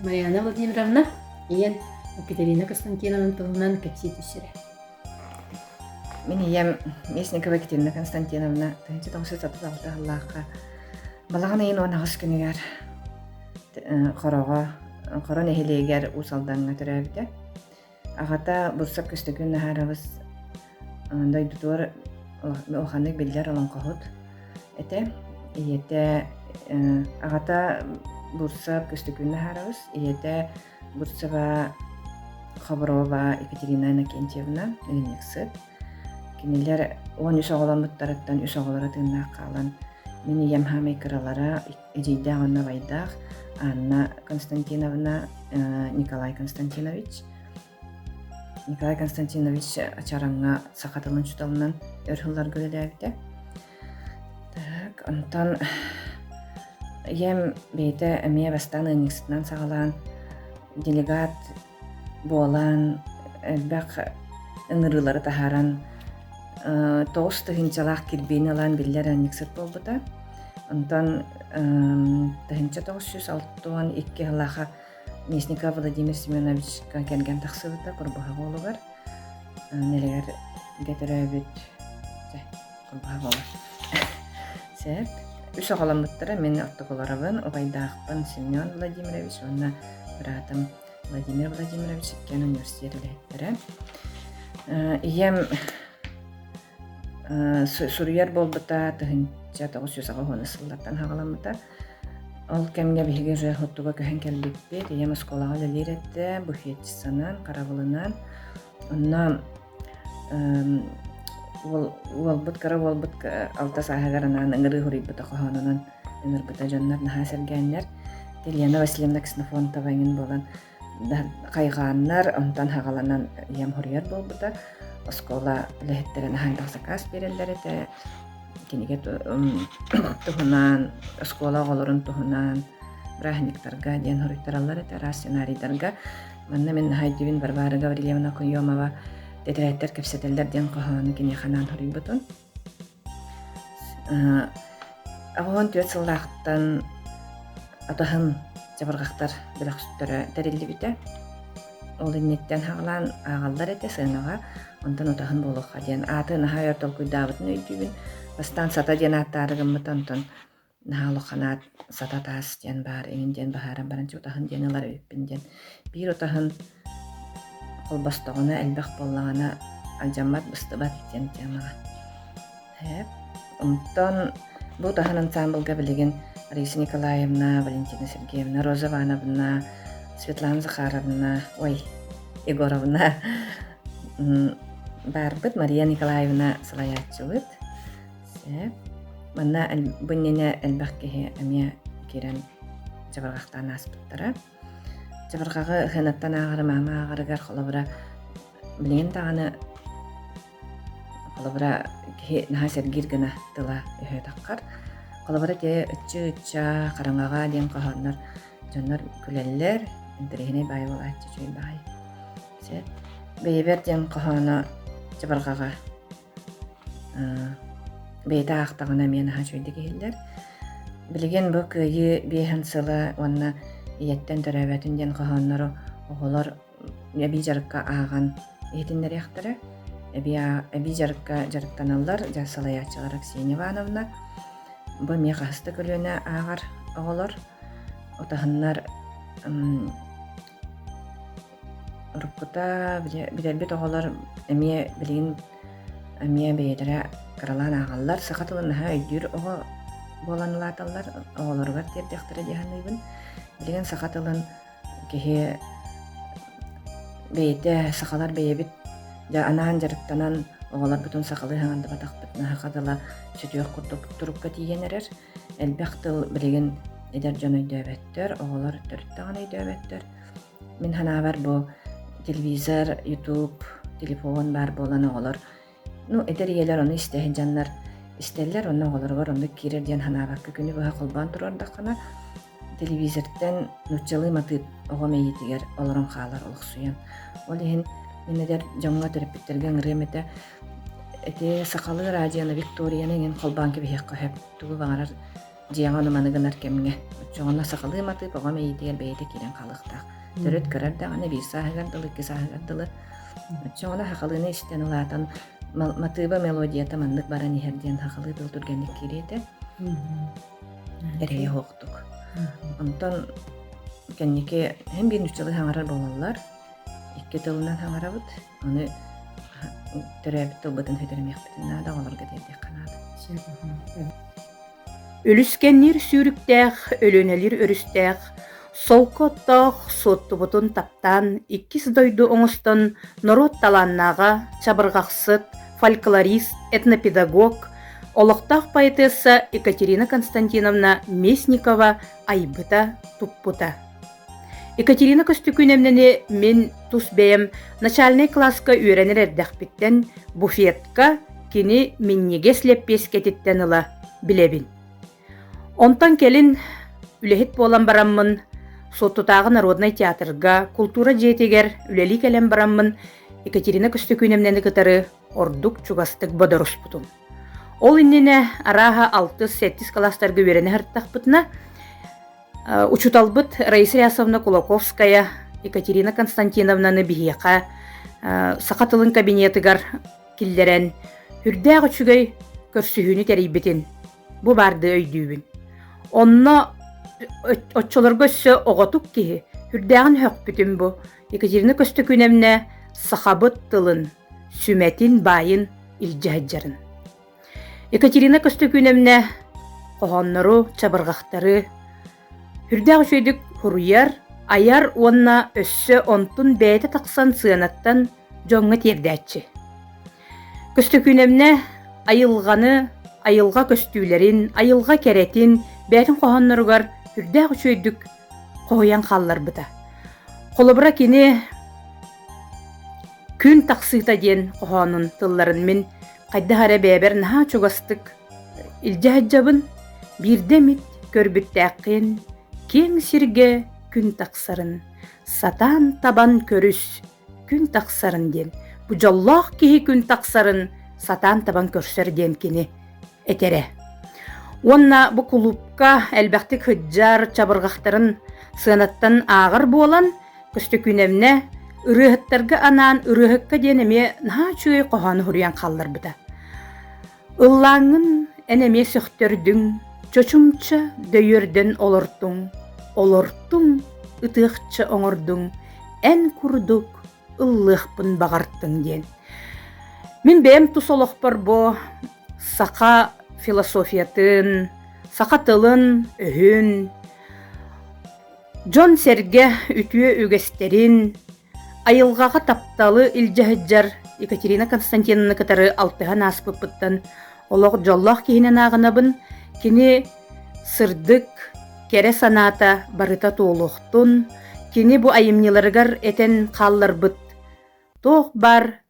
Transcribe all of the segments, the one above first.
Марианна Владимировна, ийэн Екатерина Константиновна туһунан кэпсии түс эрэ. Мин ийэм Местникова Екатерина Константиновна 1936 сыллаахха балаҕан ыйын 18 күнүгэр Хороҕо Хоро нэһилиэгэр Уус Алдаҥҥа төрөөбүтэ. Аҕата Бурсак Көстөкүүн Наһаарабыс дойдутугар улаханнык биллэр олоҥхоһут этэ. Ийэтэ аҕата Бурсак Көстөкүүн Наһаарабыс, ийэтэ Бурцева Хаброва Екатерина Иннокентьевна, ыанньыксыт. Кинилэр 13 оҕоломмуттарыттан үс оҕолоро тыыннаах хаалан, мин ийэм хаамай кыралара эдьиийдээх уонна убайдаах Анна Константиновна, Николай Константинович. Николай Константинович Чараҥҥа саха тылын учууталынан өр сылларга үлэлээбитэ. Так, онтон ийэм бэйэтэ эмиэ бастаан ыанньыксытынан саҕалаан делегат буолан элбэх ыҥырыылары таһааран 9 тыһыынчалаах кирбиини ылан биллэр ыанньыксыт буолбута. Онтон 1962 сыллаахха Местников Владимир Семеновичка кэргэн тахсыбыта Курбуһах уолугар. Нэлэгэргэ төрөөбүт Курбуһах уола. Сөп. Үс оҕоломмуттара мин ортокуларабын, убайдаахпын Семен Владимирович уонна быраатым Владимир Владимирович иккиэн университет үлэһиттэрэ. Ийэм суруйар буолбута 1980 сыллартан саҕаламмыта. Ол кэмҥэ биһиги уже Хоттуга көһөн кэлбиппит. Ийэм оскуолаҕа үлэлиир этэ, буфетчицанан, харабылынан. Онно уолбут кыра уолбут алта сааһыгар анаан ыҥырыы суруйбута хоһоонунан ыҥырбыта дьоннор наһаа сэргээннэр. Елена Васильевна Ксенофонтова эҥин буолан хайҕааннар, онтон хаҕаланан ийэм суруйар буолбута. Оскуола үлэһиттэрэ наһаа элбэх сакаас биэрэллэр этэ. Кинигэ туһунан, оскуола оҕолорун туһунан, бырааһынньыктарга диэн суруйтараллар этэ, араас сценарийдарга. Манна мин наһаа өйдүүбүн Варвара Гаврильевна Куйомова тэтэрээттэр кэпсэтэллэр диэн хоһоону киниэхэ анаан суруйбутун. 84 сыллаахтан атаһым чабырҕахтар бөлөхтөрө тэриллибитэ. Ол инниттэн хаҕалаан ааҕаллар этэ сыанаҕа, онтон утаһын буолуохха диэн ааты наһаа өр толкуйдаабытын өйдүүбүн. Бастаан Сата диэн ааттаары гыммыта, онтон наһаа улахан аат Сата таас диэн баар эҥин диэн быһааран баран утаһын диэн ылар эбиппин диэн. Биир утаһын холбостоҕуна элбэх буоллаҕына алдьаммат, быстыбат диэн темаҕа. Онтон бу таһын ансаамбылга билигин Раиса Николаевна, Валентина Сергеевна, Роза Ивановна, Светлана Захаровна, ой, Егоровна баарбыт, Мария Николаевна салайааччыбыт. Манна бу иннинэ элбэх киһи эмиэ киирэн чабырҕахтаан ааспыттара. Чабырҕаҕы сыанаттан ааҕары маама ааҕарыгар холобура билигин даҕаны Холобура, киһи наһаа сэргиир гына тыла өһө таххар. Холобура, ити ыччы-ычча, хараҥаҕа диэн хоһооннор дьоннор күлэллэр, интэриэһинэй баайы буолааччы үчүгэй баҕайы. Сөп. Бэйэбэр диэн хоһооно чабырҕаҕа бэйэтэ аахтаҕына эмиэ наһаа үчүгэйдик иһиллэр. Билигин бу Кыайыы биэһин сыла уонна Ийэттэн төрөөбөтүн диэн хоһооннору оҕолор эбии дьарыкка ааҕан иһитиннэриэхтэрэ. Эбии, эбии дьарыкка дьарыктаналлар дьа салайааччылара Ксения Ивановна. Бу эмиэ хаһыс да көлүөнэ ааҕар оҕолор. Утаһыннар уруккута билэрбит оҕолор эмиэ билигин эмиэ бэйэлэрэ кыралаан ааҕаллар. Саха тылын наһаа өйдүүр оҕо буолан улааталлар. Оҕолоругар тиэрдиэхтэрэ дии саныыбын. Билигин саха тылын киһи бэйэтэ сахалар бэйэбит дьэ анаан дьарыктанан оҕолорбутун сахалыы саҥардыбатахпытына саха тыла сүтүөх курдук турукка тиийэн эрэр. Элбэх тыл билигин эдэр дьон өйдөөбөттөр, оҕолор төрүт даҕаны өйдөөбөттөр. Мин санаабар бу телевизор, ютуб, телефон баар буолан оҕолор ну эдэр ийэлэр ону истэ сылдьаннар истэллэр уонна оҕолоругар оннук киирэр диэн санаабакка күнү быһа холбоон туруордаххына телевизортан нууччалыы матыып оҕо мэйиитигэр олорон хаалар олохсуйан. Ол иһин мин эдэр дьоҥҥо төрөппүттэргэ ыҥырыам этэ ити сахалыы радионы Викторияны иҥин холбоон кэбиһиэххэ сөп тугу баҕарар. Дьиэҕэ ону маны гынар кэмҥэ. Оччоҕуна сахалыы матыып оҕо мэйиитигэр бэйэтэ киирэн хаалыахтаах. Төрүт кыра эрдэҕинэ биир сааһыгар дылы, икки сааһыгар дылы. Оччоҕуна сахалыыны истэн улаатан матыыба мелодията маннык баран иһэр диэн сахалыы тыл түргэнник киириэ этэ. Эрэйэ суохтук. Онтон кэнники һин биир нууччалыы саҥарар буолаллар. Икки тылынан саҥарабыт. Аны төрөөбүт тылбытын сүтэримиэхпитин наада, оҕолорго тиэрдиэххэ наада. Үлүскэнниир сүүрүктээх, Өлүөнэлиир өрүстээх, солко оттоох Суоттубутун таптаан иккис дойду оҥостон норуот талааннааҕа, чабырҕахсыт, фольклорист, этнопедагог, олохтоох поэтесса Екатерина Константиновна Местникова айбыта, туппута. Екатерина Көстөкүүнэбнэни мин тус бэйэм начальнай кылааска үөрэнэр эрдэхпиттэн буфетка кини минньигэс лэппиэскэтиттэн ыла билэбин. Онтон кэлин үлэһит буолан бараммын Суоттутааҕы народнай театрга, култуура дьиэтигэр үлэлии кэлэн бараммын Екатерина Көстөкүүнэбнэни кытары ордук чугастык бодоруспутум. Ол иннинэ арааһа алтыс-сэттис кылаастарга үөрэнэ сырыттахпытына Учууталбыт Раиса Рясовна Кулаковская Екатерина Константиновнаны биһиэхэ саха тылын кабинетыгар киллэрэн үрдээх үчүгэй көрсүһүүнү тэрийбитин бу баардыы өйдүүбүн. Онно оччолорго өссө оҕотук киһи үрдээҕин өһөхпүтүм бу Екатерина Көстөкүүнэбнэ сахабыт тылын сүмэтин баайын илдьэ сылдьарын. Екатерина Көстөкүүнэбнэ хоһооннору, чабырҕахтары сүрдээх үчүгэйдик суруйар, айар уонна өссө онтун бэйэтэ тахсан сыанаттан дьоҥҥо тиэрдээччи. Көстөкүүнэбнэ айылҕаны, айылҕа көстүүлэрин, айылҕа кэрэтин бэйэтин хоһоонноругар сүрдээх үчүгэйдик хоһуйан хаалларбыта. Холобура кини Күн тахсыыта диэн хоһоонун тылларын мин хайдах эрэ бэйэбэр наһаа чугастык илдьэ сылдьабын. Биирдэ эмит көрбүттээххин, киэҥ сиргэ күн тахсарын, сатаан табан көрүс, күн тахсарын диэн. Бу дьоллоох киһи күн тахсарын сатаан табан көрсөр диэн кини этэрэ. Уонна бу кулуупка элбэхтик сылдьар чабырҕахтарын сыанаттан ааҕар буолан, Көстөкүүнэбинэ ырыаһыттарга анаан ырыаһыкка диэн эмиэ наһаа үчүгэй хоһоону суруйан хаалларбыта. Ыллааҥҥын эн эмиэ сөхтөрдүҥ, чочумча дөйүөрдэн олортуҥ, олортуҥ, ытыахча оҥордуҥ, эн курдук ыллыахпын баҕартыҥ диэн. Мин бэйэм тус олохпор бу саха философиятын, саха тылын, өһүн, Дьон-сэргэ үтүө үгэстэрин, айылҕаҕа тапталы илдьэ сылдьар Екатерина Константиновна кытары алтыһан ааспыппыттан олох дьоллоох киһинэн ааҕынабын. Кини сырдык, кэрэ санаата барыта туолуохтун, кини бу айымньыларыгар этэн хаалларбыт Туох баар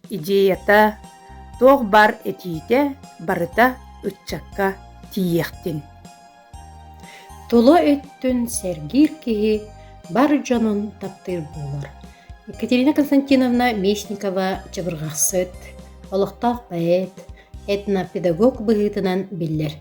идеята, туох баар этиитэ барыта ыччакка тиийиэхтин. Тула өттүн сэргиир киһи бар дьонун таптыыр буолар. Екатерина Константиновна Местникова чабырҕахсыт, олохтоох поэт, этнопедагог быһыытынан биллэр.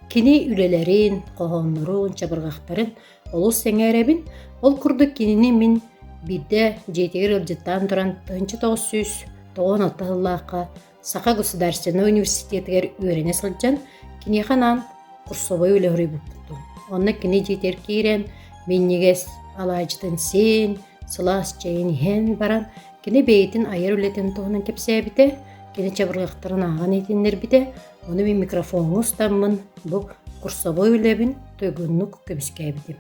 Кини үлэлэрин, хоһооннорун, чабырҕахтарын Олус сэҥээрэбин. Ол курдук кинини мин биирдэ дьиэтигэр ыалдьыттаан туран 1996 сыллаахха Саха государственнай университетыгар үөрэнэ сылдьан киниэхэ анаан курсовой үлэ суруйбуппут. Онно кини дьиэтигэр киирэн минньигэс алаадьытын сиэн, сылаас чэйин иһэн баран кини бэйэтин айар үлэтин туһунан кэпсээбитэ, кини чабырҕахтарын ааҕан иһитиннэрбитэ, Ону мин микрофоҥҥа устаммын бу курсовой үлэбин туйгуннук көмүскээбитим.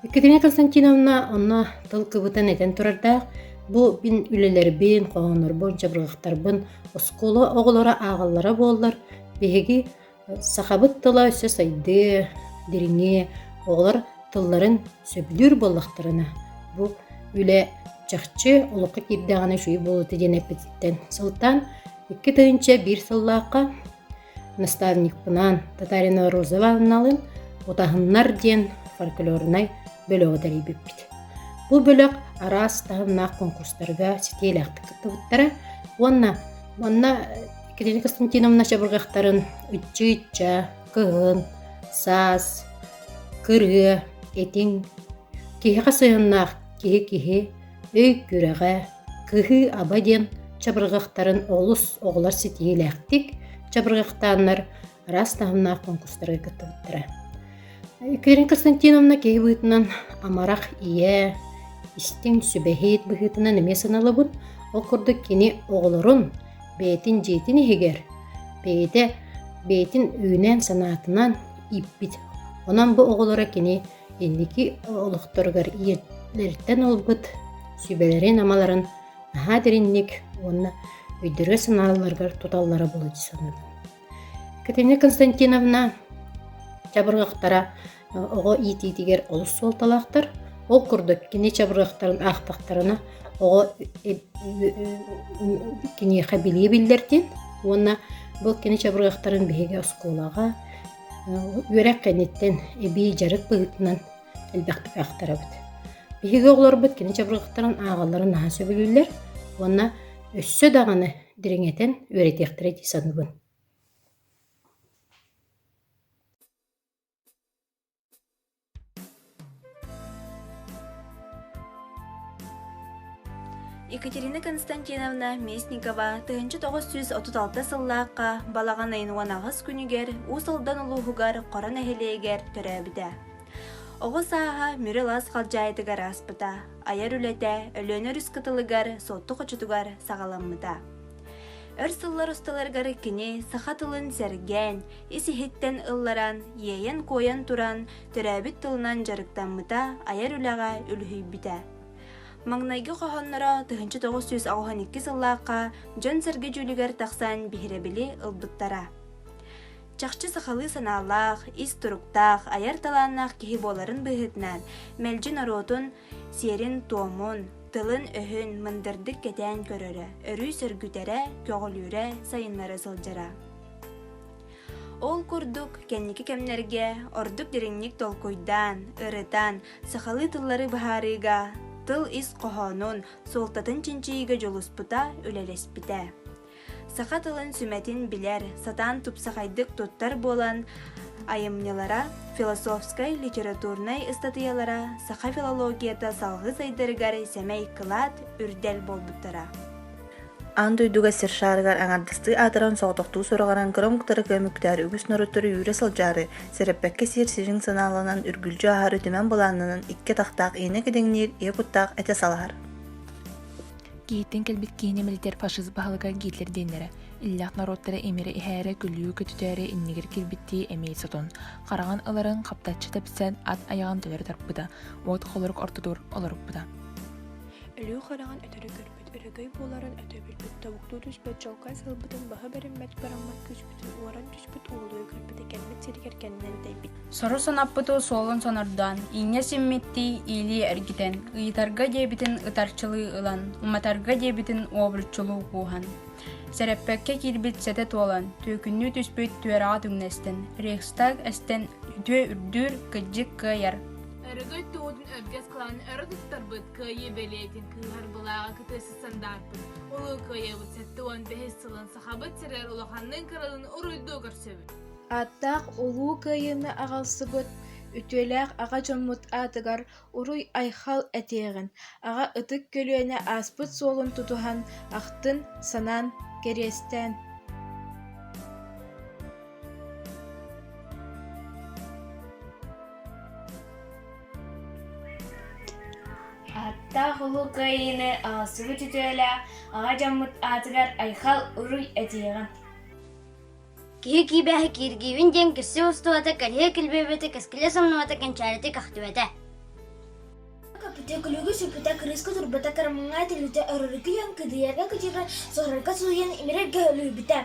Екатерина Константиновна онно тыл кыбытан этэн турардаах, бу мин үлэлэрбин, хоһооннорбун, чабырҕахтарбын оскуола оҕолоро ааҕаллара буоллар, биһиги сахабыт тыла өссө сайдыа, дириҥиэ, оҕолор тылларын сөбүлүүр буоллахтарына, бу үлэ чахчы олоххо киирдэҕинэ үчүгэй буолуо диэн эппититтэн сылтаан 2001 сыллаахха наставникпынаан Татарина Роза Ивановналыын Утаһыннар диэн фольклорнай бөлөҕү тэрийбиппит. Бу бөлөх араас таһымнаах конкурстарга ситиилээхтик кыттыбыттара уонна манна Екатерина Константиновна чабырҕахтарын Ыччы-ычча, Кыһын, Саас, кырыа, этиҥ, киһиэхэ сыһыаннаах киһи-киһи, өй күрэҕэ, кыһыы-аба диэн чабырҕахтарын олус оҕолор ситиһиилээхтик чабырҕахтааннар араас таһымнаах конкурстарга кыттыбыттара. Екатерина Константиновна киһи быһыытынан амарах ийэ, истиҥ сүбэһит быһыытынан эмиэ сыаналабын. Ол курдук кини оҕолорун бэйэтин дьиэтин иһигэр бэйэтэ бэйэтин үүнэн санаатынан ииппит. Онон бу оҕолоро кини инники олохторугар ийэлэриттэн ылбыт сүбэлэрин-амаларын наһаа дириҥник уонна өйдөрүгэр-санааларыгар туталлара буолуо дии саныыбын. Катерина Константиновна чабырҕахтара оҕо иитиитигэр олус суолталаахтар. Ол курдук кини чабырҕахтарын аахтахтарына оҕо киниэхэ билии биллэрдин уонна бу кини чабырҕахтарын биһиги оскуолаҕа үөрэх кэнниттэн эбии дьарык быһыытынан элбэхтик аахтарабыт. Биһиги оҕолорбут кини чабырҕахтарын ааҕалларын наһаа сөбүлүүллэр уонна өссө даҕаны дириҥэтэн үөрэтиэхтэрэ дии саныыбын. Екатерина Константиновна Местникова 1936 сыллаахха балаҕан ыйын 18 күнүгэр Уус Алдан улууһугар Хоро нэһилиэгэр төрөөбүтэ. Оҕо сааһа Мүрү Лас халдьаайытыгар ааспыта, айар үлэтэ Өлүөнэ өрүс кытылыгар Суотту хочотугар саҕаламмыта. Өр сыллар усталарыгар кини саха тылын сэргээн, ис-иһиттэн ылларан, иэйэн-куойан туран төрөөбүт тылынан дьарыктаммыта, айар үлэҕэ үлүһүйбүтэ. Маҥнайгы хоһоонноро 1982 сыллаахха дьон-сэргэ дьүүлүгэр тахсан биһирэбили ылбыттара. Чахчы сахалыы санаалаах, ис туруктаах, айар талааннаах киһи буоларын быһыытынан, мэлдьи норуотун сиэрин-туомун, тылын-өһүн мындырдык кэтээн көрөрө, өрүү сөргүтэрэ, көҕүлүүрэ, сайыннара сылдьара. Ол курдук, кэнники кэмнэргэ ордук дириҥник толкуйдаан, ырытан, сахалыы тыллары быһаарыыга, тыл ис хоһоонун, суолтатын чинчийиигэ дьулуспута, үлэлэспитэ. Саха тылын сүмэтин билэр, сатаан тупсаҕайдык туттар буолан, айымньылара, философскай, литературнай ыстатыйалара саха филологията салҕыы сайдарыгар сэмэй кылаат, үрдэл буолбуттара. Аан дойдуга сир шаарыгар аҥардастыы аатыран соҕотохтуу сураҕыран кыра омуктары көмүктээр үгүс норуоттары үүрэ сылдьаары, сэрэппэккэ сиэр сириҥ санааланан үргүлдьү ааһары түмэн былааннанан икки атахтаах иинэ кэдэҥниир ийэ куттаах этэ салаһар. Киһиттэн кэлбит киһини мэлитэр фашист баһылыга Гитлер диэннэрэ, иллээх норуоттара имири иһээри, күлүү көтүтээри иннигэр киирбиттии эмиэ сотон, хараҕын ыларын хаптаччы тэпсэн ат айаҕын төлөрү тарпыта, уот холорук ортотугар олоруппута. Өлүү хараҕын өтөрү көрбүт, өрөгөй буоларын өтө билбит, тобуктуу түспэт чолкай сылбытын баһа бэриммэт бараммат күүспүтүн уоран түспүт уолуйу көрбүтэ кэлбит сиригэр кэннинэн тэйбит. Сору санаппыты суолун сонордоон, ииҥҥэ симмиттии иилии эргитэн, ыйытарга диэбитин ытарчылыы ылан, уматарга диэбитин уобуруччулуу кууһан, сэрэппэккэ киирбит сэтэ туолан, түөкүннүү түспүт түөрэҕэ түҥнэстэн, Рейхстаг эстэн үтүө үрдүүр, кыдьык кыайар. Өрөгөй туутун өргөс кылаан өрө туттарбыт кыайыы бэлиэтин кыыһар былааҕа кытыасы сандаарпыт Улуу Кыайыыбыт 75 сылын Сахабыт сиригэр улаханныын кыралын уруйдуу көрсөбүт. Ааттаах Улуу Кыайыыны аҕалсыбыт үтүөлээх аҕа дьоммут аатыгар уруй-айхал этиэҕин, аҕа ытык көлүөнэ ааспыт суолун тутуһан, ахтын, санаан, кэриэстээн. Ааттаах Улуу Кыайыыны аҕалсыбыт үтүөлээх аҕа дьоммут аатыгар айхал уруй этиэҕин. Киһи киибээһи кииргиибин диэн кирсэ устубата, кэлиһэ килбиэбэтэ, кэскилэ самныбата, кэнчээритэ кэхтибэтэ. Көпүтэ, күлүгү сүппүтэ, кырыыска турбата, кырамаҥҥа этиллибитэ, өрөргө кыдыйарга кыдьыга, суорарга сууйан, имирэргэ өлүйбүтэ.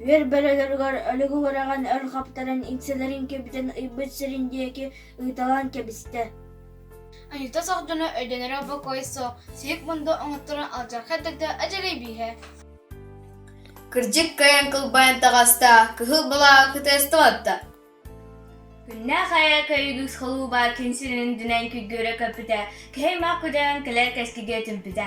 Үөр бөрөлөрүгэр өлүгү быраҕан өр хаптаран иҥсэлэрин кэбитэн ыйбыт сирин диэки ыыталаан кэбистэ. Анюта сох дьоно өйдөнөрө бокуой суох, сиһик мунду оҥотторон алдьархай дэгдэ адьарай бииһэ. Кырдьык кыайан кылбайан таҕыста, кыһыл былааҕы кытыастыбатта. Күннээх айа көйүгүс холууба күн сирин үрдүнэн күйгүөрэ көппүтэ, киһи аймах күдээн кэлэр кэскигэ түмпүтэ.